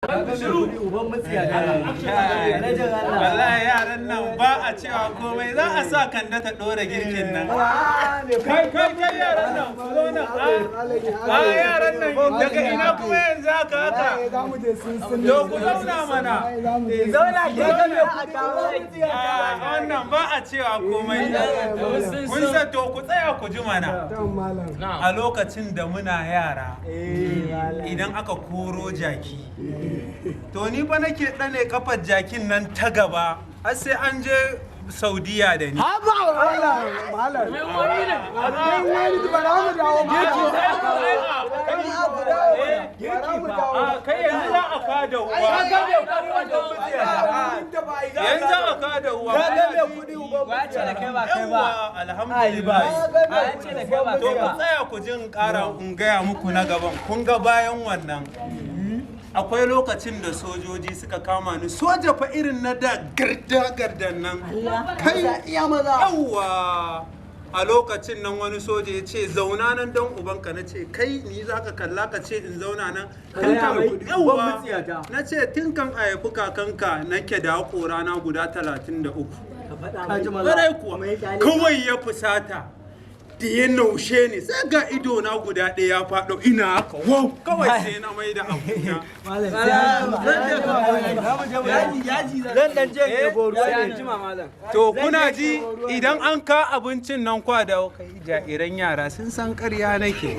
Uban matsiya da Wallahi yaran nan ba a cewa komai, za a sa Kanda ta ɗora girkin nan. Kai, kai, kai, yaran nan, ku zo nan. A yaran nan, daga ina kuma yanzu haka haka? To ku zauna mana. Zauna ke ga mai. A wannan ba a cewa komai. Kun sa, to ku tsaya ku ji mana. A lokacin da muna yara, idan aka koro jaki, to ni fa nake ɗane kafar jakin nan ta gaba har sai an je Saudiya da ni. Haba malam, malam. Wani bara mu dawo. Bara mu dawo. A kai, yanzu za a kada uwa, yanzu za a kada uwa. Wace da kai ba kai ba. Yawwa, alhamdulillah. A ce da kai ba To kai ku ba. tsaya ku jin ƙara in gaya muku na gaban. Kun ga bayan wannan, akwai lokacin da sojoji suka kama ni, soja fa irin na da, garda gardan nan. Kai, Iya maza. Yawwa, a lokacin nan wani soja ya ce, "Zauna nan don ubanka." Na ce, "Kai, ni za ka kalla ka ce in zauna nan?" Tun kan, yawwa, na ce, "Tun kan a haifi kakanka nake da haƙora na guda 33." Ƙwarai kuwa, kawai ya fusata da ya naushe ni, sai ga ido na guda ɗaya ya faɗo. Ina haka, wow, kawai sai na mai da abuna. Zan dan je yabo ruwa ne jima malam. To kuna ji, idan an ka abincin nan kwa da kai, jairan yara sun san ƙarya nake.